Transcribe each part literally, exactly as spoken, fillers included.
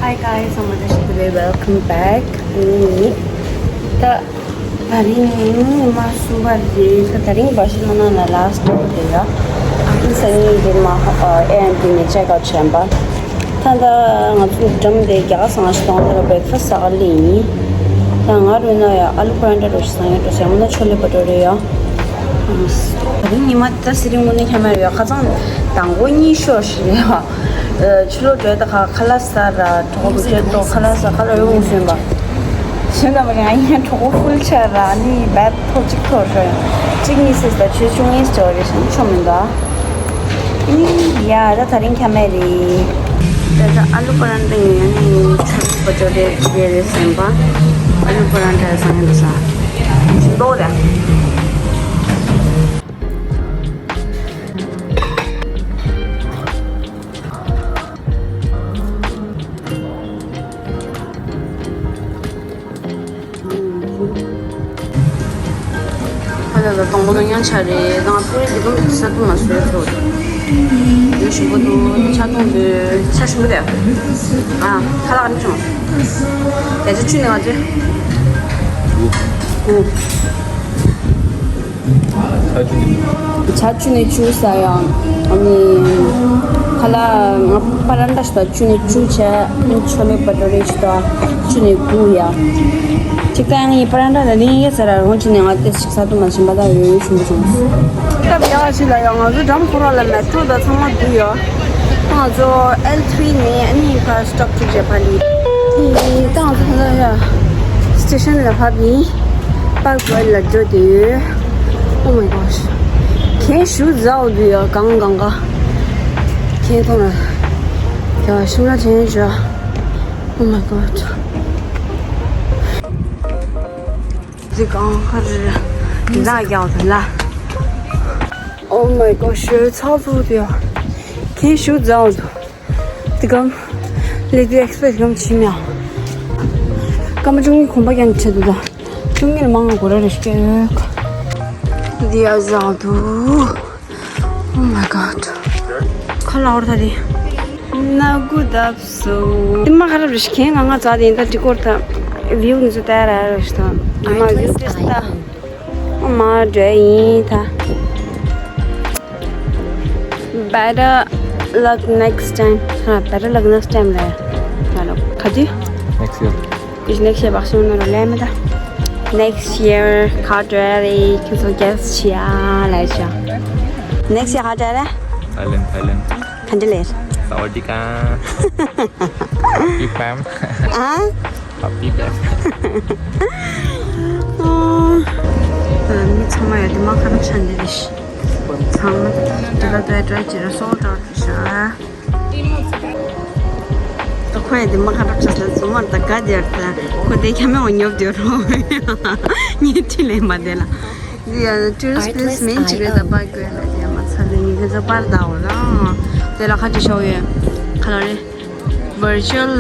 Hi guys, so much today. Welcome back. ད་ད་རིང་ཉི་མ་གསུམ་པ་རེད། ད་ད་རིང་བར་སི་ལོ་ན་ལ་ལཱ་སི་ཊི་ཌེ་རེད་ཡ། ཨ་ནི་སང་ཉིན་འདིར་མ་ཨེ་ཨེན་ཌི་ནས་ཅེག་ཨའུཊ་བྱས་པ། ད་ད་ང་ཚོ་འགྲམ་དེ་རྒྱ་གར་ཟ་ཁང་ཞིག་མཐོང་། ད་བྷེག་ཕ་སི་ཊི་ཟ་ག་སླེབས་ཡིན། ད་ང་རུ་ན་ཡ་ཨ་ལུ་པ་རན་ཊ་འདྲ་ཞིག་ཟ་ཡིན་འགྲོ་ཟེར། མོ་ན་ཆོ་ལེ་བྷ་ཊུ་རེ་ཡ། ད་རིང་ཉི་མ་ད་སི་རིང་དངོས་གནས་ཁྱད་མེད་རེད་ཡ། ཁ་སང་དང་པོ་གཉིད་ཤོར་ཞིག་རེད་ཡ། ཕྱི་ལོགས་འགྲོ་ཡ་ད་ཁ་ཁ་ལག་ཟ་ར། གྲོད་ཁོག་སྡུག་ཅག་ཏོག་ཁ་ལག་ཟ། ཁ་ལག་ཡོང་སོན་པ། སོན་ད་མ་རེད། ང་ཡིན་ན་གྲོད་ཁོག་ཧྥུལ་ཆགས་ར། ནི་བད་ཐོ་གཅིག་ཐོར་ཤོ་ཡང་གཅིག་གཉིས་སྲིད་ད་ཆོས་ཆུང་ངེས་ཅོ་རེ་ཞིག་ཆོ་མི་འདུག་ཨ་ནི་ཡ་ད་ད་རིང་ཁྱད་མེད་རེད། ད་ད་ཨ་ལུ་པ་རན་ཊ་ཡིན། ཨ་ནི་ཆོ་ལེ་བྷ་ཊུ་རེ་རེ་རེད་སེམས་པ། ཨ་ལུ་པ་རན་ཊ་ཟ་ཡིན་འདུག་ས། ཞིམ་པོ་རེད། ཨ་ལ་ལ་དང་པོ་ལ་ཡང་ཆ་རེད། ང་ཕུ་རི་འདི་གམ་ས་ཐུང་མ་བཟོས་ཚོ། ཡོད་ཞིམ་པོ་འདུག་ཆ་ཐུང་འདུག་ཆ་ཞིམ་པོ་རེད། ཨ་ཁ་ལག་ནི་བྱུང་། བརྒྱ་ཆ་བཅུ་ནས་བརྒྱ་ཆ་དགུ། ཆ་བཅུ་ནས་བཅུ་ཟ་ཡང་། ཨ་ནི་ཁ་ལག་ང་པ་རན་ཊ་ཞིག་དང་བཅུ་ནས་བཅུ་བྱས། ཨ་ནི་ཆོ་ལེ་བྷ་ཊུ་རེ་ཞིག་དང་བཅུ་ནས་དགུ་ཡ། ཅིག་ད་ཡང་ངའི་པ་རན་ཊ་ལ་ལིང་ཡ་ཟེར་ར་རོང་ཅི་ནས་ང་ཏེ་ཞིག་ས་དུ་མ་ཞིམ་པ་དང་ཡོད་ཡོད་ཞུམ་པོ་བྱུང་། སྐབས་ཡག་ཞིག་ལ་ཡང་ང་ཚོ་འགྲམ་ཁོ་ར་ལ་མེ་ཊོ་དང་ཚང་མ་འདུག་ཡོད། ང་ཚོ་ཨེལ་ཐི་རི་ནས་ཨ་ནི་ཕར་སི་ཊོབ་ཅིག་བྱས་པ་ལི། ད་ང་ཚོ་ད་ལྟ་ཡ་སི་ཊེ་ཤན་ལ་བབས་ཡིན། པར་ཀ་ཝེལ་ལ་འགྲོ་དུས། Oh my gosh. གན་ཞུ་ཛའོ་དུ་ཡ་གང་གང་ག་གན་ཐོང་ལ་ཡ་ཤིམ་ལ་ཆེན་ཞུ། Oh my god. འདི་གང་ཁ་རེད། འདི་ལ་རྒྱག་འདི་ལ། Oh my god. ཞོ་ཚ་ཚུ་དེ་ཡ་གན་ཞུ་ཛའོ་དུ། དེ་གམ་ལེ་དུ་ཨེག་སི་པྲེ་སི་གམ་ཆི་མེ་ཡ། སྐར་མ་བཅུ་གཉིས་གོམ་པ་ཀྱང་ཆེ་དུ་ད། བཅུ་གཉིས་ལ་མང་ང་གོ་ར་རེ་སྐྱེ་ཡོད། འདི་ཡ་ཛའོ་དུ། Oh my god. ཁ་ལ་འོར་ཐ་རི། ན་གུ་དབ་སུ། དེ་མ་ཁ་རབ་རི་ཤི་ཁེན་ང་ང་ཙ་དེ་ད་ཏི་ཀོར་ད། བིའུ་ནི་ཚོ་ཏ་ར་ར་ཤི་ད། དེ་མ་བིའུ་ཏེ་སྟ། ཨོ་མ་འདྲ་ཡིན་ད། Better luck next time. ཧ། Better luck next time རེད། ཧ་ལོ། ག་དུས། Next year. Is next year བག་ཤིང་ནོར་ལས་མེད་ད། Next year ག་འདྲ་རེད། ཁྱོད་ཚོ་གེ་སི་བྱེད་ཨ་ལས་བྱ། Next year ག་འདྲ་རེད། Thailand, Thailand. ག་འདྲ་ལས། Sawadika. Big bam. ཨ། Happy bam. ཨ། མི་ཚང་མ་ཡོད་དེ་མ་ཁ་རབ་ཆ་འདི་རེད། ཚང་མ་འདི་ལ་འདོད་འདོད་ཅི་ར་སོལ་འདྲ་བ་ཤ། ད་ཁོ་ཡ་དེ་མ་ཁ་རབ་ཆ་ས་ཚོ་མར་ད་ག་དེར་ད་ཁོ་དེ་ཁྱ་མེད་འོ་ཉོབ་དེ་རོ། ཉེ་ཁྲི་ལེན་པ་དེ་ལ། འདི་ཡ་ཊུ་རི་སི་པི་ལེ་སི་མིན་ཅི་རེད་ད་པ་གོས་ལ་དེ་མ་ཚ་ལེ་ཉི་ཁ་ཚ་པར་ད་འོ་ལ། དེ་ལ་ཁ་ཅི་ཤོག་ཡོད་ཁ་ལ་རེ། Virtual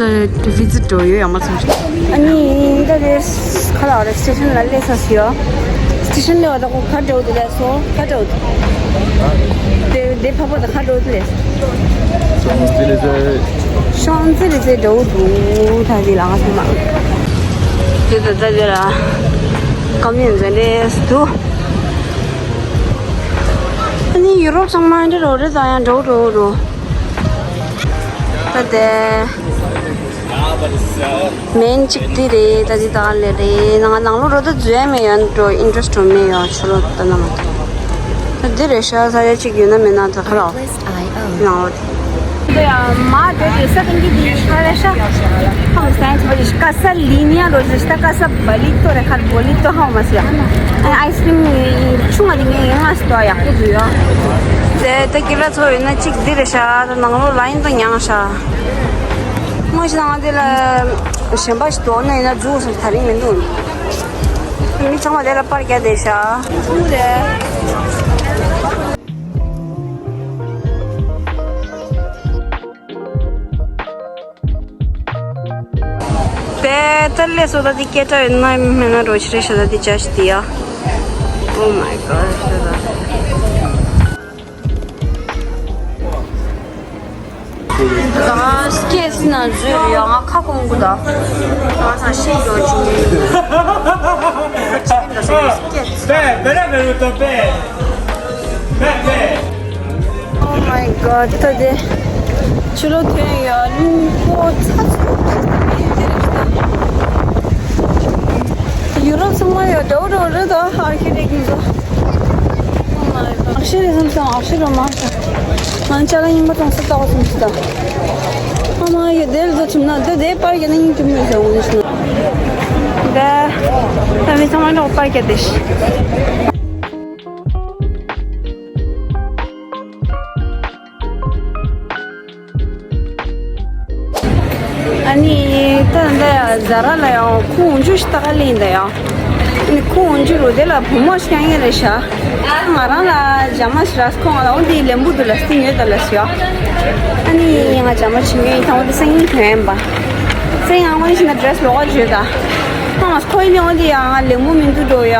visit འགྲོ་ཡོད་ཡང་མ་ཚོམ་ཞིག་ཨ་ནི་ད་དེ་ཁ་ལ་རེ་སི་ཊེ་ཤན་ལ་སླེབས་ས་སི་ཡོད། སི་ཊེ་ཤན་ལ་བ་ད་ཁོ་ཁ་འགྲོ་དེ་ལ་སོ་ཁ་འགྲོ་དེ་དེ་ཕ་པོ་ད་ཁ་འགྲོ་དེ་ལ། ཤོང་ཙི་ལི་ཙེ། ཤོང་ཙི་ལི་ཙེ་འགྲོ་དུ་ད་དེ་ལ་ང་སོ་མ། དེ་ད་ད་དེ་ལ་ཀམ་ཡོན་ཙེ་ལེ་སི་དུ། ཨ་ནི་ཡུ་རོབ་ཚང་མ་འདི་རོ་རེ་ད་ཡང་འགྲོ་འགྲོ་འགྲོ། ད་དེ། མེན་གཅིག་དེ་རེད། ད་དེ་དག་ལས་རེད། ནང་ནང་ལོ་རོ་ད་འཛུལ་ཡ་མེད་ཡོད་འགྲོ། ཨིན་ཊི་རེ་སི་ཊི་འགྲོ་མེད་ཡོད་ཕྱི་ལོ་ད་ན་མ་ད། ད་དེ་རེད་ཤག་ས་ཡ་གཅིག་ཡོད་ན་མེད་ན་ད་ཁ་ལོ་ནང་ལོ་དེ། དེ་ཡ་མ་དེ་དེ་ས་ཀིང་གི་དེ་ཤ་རེད་ཤག་ཧང་སན་ཆ་བ་ཞིག་ཀ་ས་ལི་ནི་ཡ་རོ་ཞིག་ད་ཀ་ས་བ་ལི་ཏོ་རེ་ཁར་བོ་ལི་ཏོ་ཧང་མ་སི་ཡ། ཨ་ཨའི་སི་ཀྲིམ་ཆུང་ང་དེ་ངས་ཡང་ང་སི་ཏོ་ཡག་པོ་འདུག་ཡ། དེ་ད་ཀི་ལ་ཚོ་ཡོད་ན་གཅིག་དེ་རེད་ཤག་ད་ནང་ལོ་ལ་ཡིན་ད་མྱངས་ཤག་མོ་ཞིག་ནང་དེ་ལ་གཞན་པ་ཞིག་དོགས་ན་ཡིན་ན་འཇུག་སོང་། ད་རིང་མི་འདུག་མི་ཚང་མ་དེ་ལ་པར་རྒྱག་བསྡད་ཤག་ཐུག་རེད། དེ་ལྟར་ལས་སོ་ད་དེ་སྐད་གྲགས་ཡོད་ན་མེད་ན་རོ་ཆི་རེད་ཤག་ད་དེ་ཅ་ཞིག་དེ་ཡ། Oh my god. ད་ སྐད་ནང་བཟོས་ཡོད། ང་ཁ་སྐོམ་གི་འདུག་ང་ཚང་ཤི་འགྲོ་བྱུང་། སྐད། པེ་པེ་ར་པེ་རུ་ཏོ་པེ། པེ་པེ། Oh my god, ད་དེ་ཆུ་ལོག་ཐོན་ཡོད། རླུང་པོ་ཚ་ཚ་ཡོད་དེ་རེད། ཡུ་རོབ་ཚང་མ་ཡོད་འདྲ་བོ་འདྲ་བོ་རེད་ད། ཨར་ཁི་ཊེག་ཚོ། Oh my god, ཨ་ཤེ་རེད་བསམ་སོང་། ཨ་ཤེ་རོ་མ་ཤ། ང་ཅ་ལག་རྙིང་པ་གཏོང་ས་ལྟ་བ་སོང་ཞིག་ད། ཨ་མ་ཡོད་དེ་ལ་ཚུམ་ན་དེ་དེ་པར་རྒྱག་ན་སྙིང་རྗེ་མོ་ཡོད་ཟེར་འོང་ཞིག་ན། ད་ད་མི་ཚང་མ་འགྲོ་པར་རྒྱག་དེ་ཤི། ཨ་ནི་ད་ལྟ་ཡ་ཛ་ར་ལ་ཡང་ཁོང་འཇུ་ཞིག་ལྟ་ག་ལེན་ད་ཡ། ཨ་ནི་ཁོང་འཇུ་རུ་དེ་ལ་བུ་མོ་ཞིག་ཡང་རེད་ཤག་ང་རང་ལ་ཇ་མ་ཞིག་རག་ཁོང་ལ་འོ་འདི་ལེན་པོ་འདུག་ལ་སྟེང་ཡོད་ད་ལ་ཞུ། ཨ་ནི་ང་ཇ་མ་ཆི་ངེ་ཡིན་ད་འོ་འདི་སང་ཉིན་ཐོན་ཡིན་པ། སང་ང་འོ་ནི་ཞིག་ན་ཌི་རེ་སི་ལོག་ག་བརྗོད་ད། ཁོང་ཁོ་ཡིན་ནི་འོ་འདི་ཡ་ང་ལེན་པོ་མི་འདུག་འགྲོ་ཡ།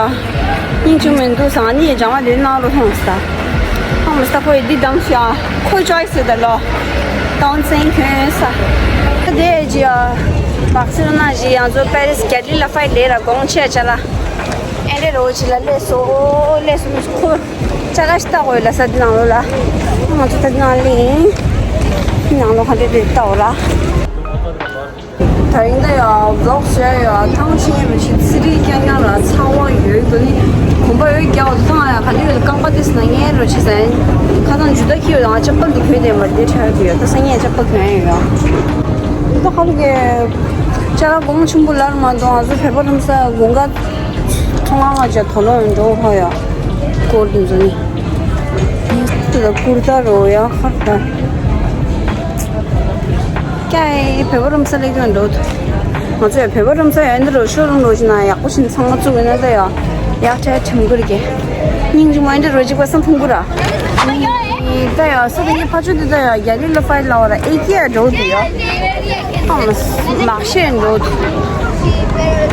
སྙིང་རྗེ་མི་འདུག་ཟེར། ཨ་ནི་ཇ་མ་དེ་ནང་ལོག་ཐོངས་ས། ཐོངས་ས་ཁོས་འདི་བདམས་ཤག་ཁོའི་ཅོའི་སི་ད་ལོ། དོན་ཚན་ཁྱོན་ས། དེ་ཇི་ཡ། བག་སི་ན་ཇི་ཡང་ཚོ་པེ་རིས་གལ་ལི་ལ་ཕའི་ལེ་ར་དགོང་ཆེ་ཆ་ལ། ཨེ་རེ་རོ་ཇི་ལ་ལས་སོ་ལས་སོ་མི་ཁོ། ཅ་ལག་ཤི་ལྟ་དགོས་ལ་ས་འདི་ནང་ལོ་ལ། ང་ཚོ་ད་ནང་ལིང་། ནང་ལོ་ཁ་འདྲེ་འདྲེ་ལྟ་འོ་ལ། ད་རིང་ད་ཡ་བློག་བྱས་ཡ་ཐང་ཆེན་རུ་ཆེ་ཚི་རི་རྐྱང་རྐྱང་ལ་ཚ་བ་ཡོད་དོ་ནི། གོམ་པ་ཡོད་རྒྱག་འོ་ཐང་ཡ་ག་འདི་ཡོད་རྐང་པ་དེ་སང་ཉལ་རུ་ཆེ་ས་ཡིན། ཁ་སང་ཇུ་ད་ཁྱི་ཡོད་ང་ཅག་པལ་དེ་གྱོན་དེ་མ་དེ་ཁྲ་ཡོད་དེ་ཡོད་ད་སང་ཉལ་ཅག་པལ་གྱོན་ཡོད་ཡ། ད་ཁ་ལུ་གི་ཅ་ལག་གོང་ཆུང་པོ་ལར་མ་འདུག་ང་ཚོ་བོད་པ་རུམ་ས་དགུན་ཁ་ཚོང་ཁང་ང་ཅག་དོ་ལོ་ཡོད་འགྲོ་ཧོ་ཡ། སྐོར་དུ་འཛུལ་ནི། དེ་ལ་ཀུར་ཏ་རོ་ཡ་ཧ་ཧ། ཀྱ་ཨེ་བོད་པ་རུམ་ས་ལས་ཀྱང་འགྲོ་ཐུབ། ང་ཚོ་ཡ་བོད་པ་རུམ་ས་ཡ་འདི་རོ་ཤོ་རུམ་རོ་ཞིག་ན་ཡག་པོ་ཞིག་ཚང་མ་བཙུགས་ཡོད་ན་ད་ཡ། ཡག་ཕྲ་ཁྲིམས་ཀུར་གྱི། སྙིང་རྗེ་མོ་འདི་རོ་གཅིག་པ་སང་ཐུང་ཀུ་ར། ད་ཡ་སོ་ད་ཡ་ཕ་ཆུ་འདི་ད་ཡ་རྒྱ་རི་ལ་ཕའི་ལ་བ་ར་ཨེ་ཀྱི་ཡ་འགྲོ་དུ་ཡ། ཨམ་མ་ཤེས་འགྲོ་དུ།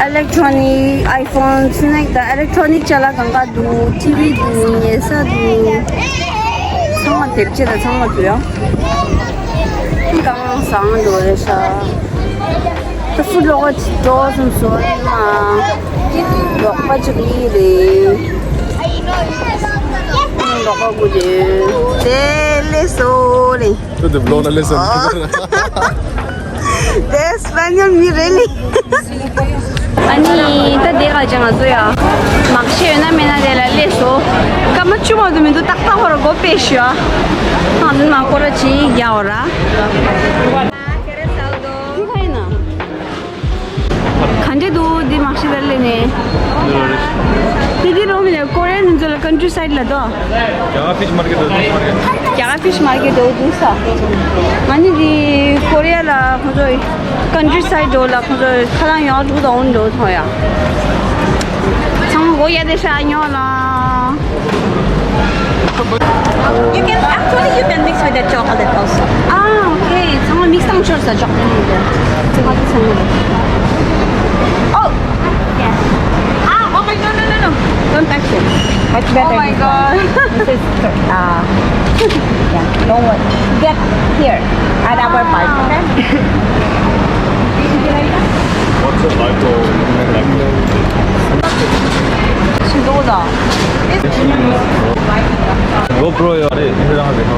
Electronic, iPhone, snack དང་electronic ཅ་ལག་གང་ག་འདུག་ཊི་ཝི་འདུག་ཉལ་ས་འདུག་ཚང་མ་དེབ་ཆས་དང་ཚང་མ་འདུག་ཡ། གང་བཟང་འདུག་རེད་ཤག་ད་སུ་ལོག་པ་ཅིག་འགྲོ་སོང་ཟོ་ཡིན་ན། ལོག་པ་ཅིག་ཡིན་རེད། ལོག་པ་དགུ་རེད། དེ་ལས་སོ་རེད། ཁྱོད་དེ་བློ་ན་ལས་སོ། དེ་སྤ་ཉོལ་མི་རེད་ལེ། ཨ་ནི་ད་དེ་ག་ཅང་ང་ཚོ་ཡ། མག་ཤེས་ཡོད་ན་མེད་ན་དེ་ལ་སླེབས་སོ། སྐར་མ་བཅུ་མ་གཏོགས་མི་འདུག་ཏག་ཏག་ཧོ་ར་སྒོ་ཕྱེ་ཤོག་ཨ། ནང་དུ་མ་སྐོར་ར་ཅིག་རྒྱག་འོ་ར། འདི་ག་ཡིན་ན། ག་འདྲ་འདུག་འདི་མག་ཤེས་ལ་སླེབས་ནས། དེ་དེ་རོ་མི་ལ་ཀོ་རི་ཡན་ཚོ་ལ་ཀན་ཊི་སའིཌ་ལ་དོ། རྒྱ་གར་ཕི་ཤི་མར་ཀེཊ་འདུག་རྒྱ་གར་ཕི་ཤི་མར་ཀེཊ་འདུག་འདུག་ས། ང་ནི་འདི་ཀོ་རི་ཡ་ལ་ཁོང་ཚོ་ཀན་ཊི་སའིཌ་འགྲོ་ལ་ཁོང་ཚོ་ཁ་ལང་ཡོང་འགྲོ་དང་འགྲོ་ཐོང་ཡ། ཚང་མ་གོ་ཡ་དེ་ཤ་ཉོ་ལ། You can, actually, you can mix with the chocolate also. Ah, okay. ཚང་མ་མིག་སང་ཆོར་ས་ཅོག་ལེ་ནི་དེ། ཚང་མ་དེ་ཚང་མ་དེ། Oh, yeah. Ah, oh my God, no, no, no. Don't touch it. Much better. Oh my God. This is, uh, yeah, don't worry. Get here at our park, okay? What's the light or like? She goes on. GoPro ཡོད་རེད། ཨིན་རང་རེད་ཧོ།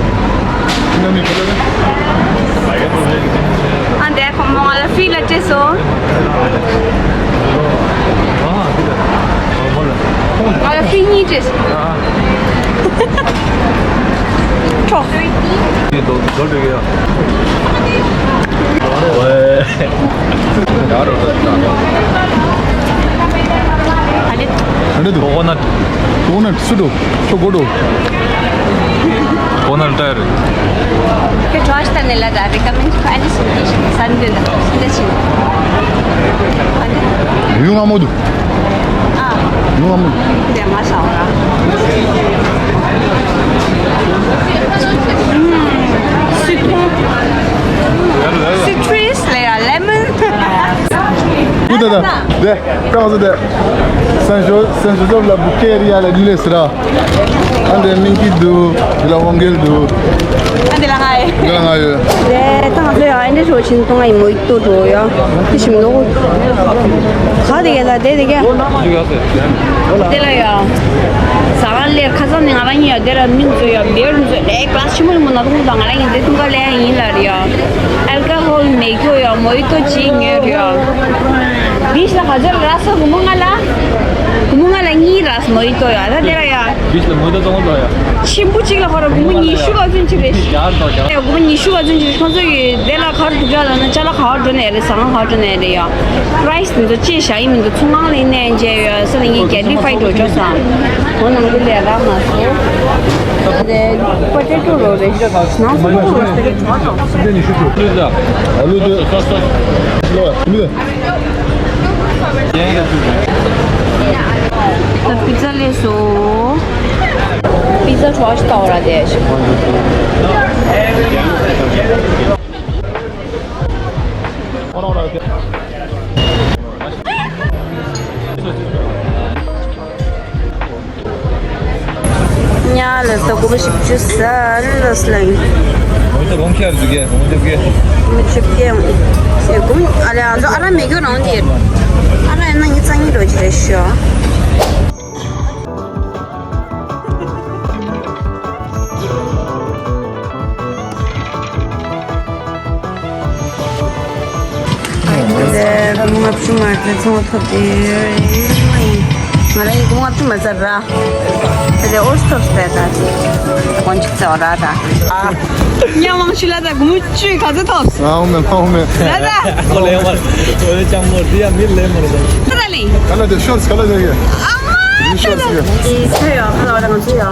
ཨ་འདས་ཁོ་མོ་ང་ལ་ཧྥི་ལ་སྤྲད་སོང་། ང་ལ་ཧྥི་གཉིས་སྤྲད་སོང་། ཁྲོ། Coconut. Coconut, sudo. Chogodo. Coconut tire. Ke trust ne la da recommend ko ani suggestion sande da. Sande shi. Ani. Yung amodu. Ah. Yung amodu. De ma sa ora. Mm. Citron. Citrus le lemon. Good དེ་ཀང་ཟེར་དེ། སན་ཞོ་སན་ཞོ་སོབ་ལ་བུ་ཀེ་རི་ཡ་ལ་ལི་ལེ་སི་ར། ཨ་འདི་མིང་གི་འདུག་འདི་ལ་དབང་གེལ་འདུག་ཨ་འདི་ལ་ང་ཡོད། འདི་ལ་ང་ཡོད། དེ་ཀང་ཟེར་ཡ་ཨ་འདི་ཧྲོ་ཆིན་ཏོང་ཨ་ཡི་མོ་ཡི་ཏོ་འགྲོ་ཡ། དེ་ཞིམ་ནོ། ག་དེ་ག་ལ་དེ་དེ་ག་དེ་ལ་ཡ། ཟ་ག་ལེར་ཁ་སང་ནས་ང་རང་གཉིས་ཡ་དེ་ལ་མིན་ཚོ་ཡ་བེར་ཚོ་ལས་ཀ་ཆི་མོ་ཡི་མོ་ན་ཐུང་དང་ང་རང་གཉིས་དེ་ཐུང་ག་ལས་ཡིན་ལ་རེད་ཡ། ཨལ་ཀ་ཧོལ་མེད་ཁྱོ་ཡ་མོ་ཡི་ཏོ་ཅི་ཉོས་རེད་ཡ། བིས་ལ་ག་ཚོད་རག་སོ་གུ་མོ་ང་ལ། གུ་མོ་ང་ལ་གཉིས་རག་སོ་མོ་ཡི་ཏོ་ཡ་ད་དེ་ལ་ཡ། བིས་ལ་མོ་ཡི་ཏོ་ཙོང་ཙོ་ཡ། ཆེན་པོ་གཅིག་ལ་ཧོ་ར་གུ་མོ་ཉི་ཤུ་ག་ཚོད་ཅིག་རེད། ཡ་གུ་མོ་ཉི་ཤུ་ག་ཚོད་ཅིག་རེད། ཁོང་ཚོ་ཡི་དེ་ལ་ག་རེ་འདུག་ག་ལ་ན་ཅ་ལག་ག་རེ་འགྲོ་ནས་རེད། ཟ་ཁང་ག་རེ་འགྲོ་ནས་རེད་ཡ། པ་རའི་སི་དེ་ཚོ་ཅི་བཞག་ཡིན་མི་འདུག་ཚོང་ཁང་ལ་ཡིན་ནའི་མཇལ་ཡོད་ས་ནས་ངས་རྒྱ་ལི་ཕའི་འགྲོ་ཆོག་ས། འོ་ནང་དུ་ལས་རག་མ་སོང་། དེ་པོ་ཏེ་ཊོ་རོ་རེད། ནང་སོ་པོ་ཊེ་ཊོ་རོ་རེད། ཨ་ལུ་དེ། ད་པི་ཛ་ལས་སོ། པི་ཛ་ཁྲོ་ཨ་ཤི་ཏའོ་ར་དེ། ཉ་ལ་ས་གོ་བ་ཞིག་ཅུ་ས་ལ་སླེང་། འོ་ད་གོང་ཁྱེར་འདུག་གས་གོང་འདུག་གས། མི་ཆུབ་ཀྱང་། ཡ་གུམ་ཨ་ལེ་ཨ་ཛོ་ཨ་ར་མེ་གོ་རང་དེ། ཨ་ར་ཡིན་ན་ངི་རྩ་ཉི་རོ་ཅི་རེད་ཤོ། དེ་ལྔ་བཅུ་མ་རེད་ཚོང་ཐོབ་དེ་ཡོད་རེད། ང་རང་ཡི་གུང་ལྔ་བཅུ་མ་ཚར་ར། དེ་ལས་ཨོ་སི་ཐོབ་སྟེ་ད་དེ་གོང་ཅིག་ཚར་ར་ད། ཉ་མང་ཤི་ལ་ད་གུང་བཅུ་ག་ཚོད་ཐོབ། ང་འོ་མེ་ང་འོ་མེ། ད་ད། ཨོ་ལེ་ཡ་མ་ཨོ་ལེ་ཅང་མོ་དེ་ཡ་མི་ལེ་མ་རེད། ད་ད་ལེ། ག་ལ་དེ་ཤོར་ག་ལ་དེ་ཡ། ཨ་མ་ད་ད། ཤོར་ག་ཨེ་ཚེ་ཡ་ཁ་ལ་བ་ད་ང་ཚོ་ཡ།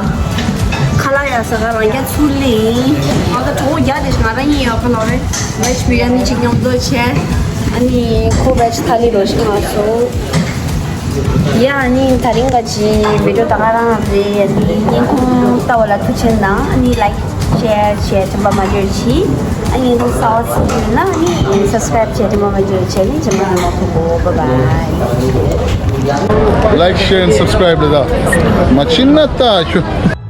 ཁ་ལ་ཡ་ས་ག་རང་རྒྱ་ཚུར་ལེ། ང་ད་གྲོགས་རྒྱ་དེ་ང་རང་གཉིས་ཡ་ཁ་ལ་རེད། ཝེཇ་བི་རི་ཡ་ནི་གཅིག་མཉམ་དུ་བྱས། ཨ་ནི་ཁོ་ཝེཇ་ཐ་ལི་རོ་ཞིག་མ་སོང་། ཡ་ཨ་ནི་ད་རིང་ག་ཅི་བི་ཌིའོ་ད་ག་རང་རེད། ཨ་ནི་སྙིང་ཁུང་ལྟ་བ་ལ་ཐུགས་ཆེ་གནང་། ཨ་ནི་ལའིཀ་ཤེར་བྱས་དྲན་པ་མ་བརྗེད་རོགས་གྱིས། ཨ་ནི་སྙིང་ཁུང་གསར་པ་ཚུགས་ཀྱི་ཡོད་ན་ཨ་ནི་སབ་སི་ཀ་རེབ་བྱས་དྲན་པ་མ་བརྗེད་རོགས་གྱིས། ཨ་ནི་རྗེས་མ་ལ་ཐུག་གོ། བཱའི་བཱའི། Like, share and subscribe ལ་ད་མ་ཕྱིན་ན་ད་ཁྱོད།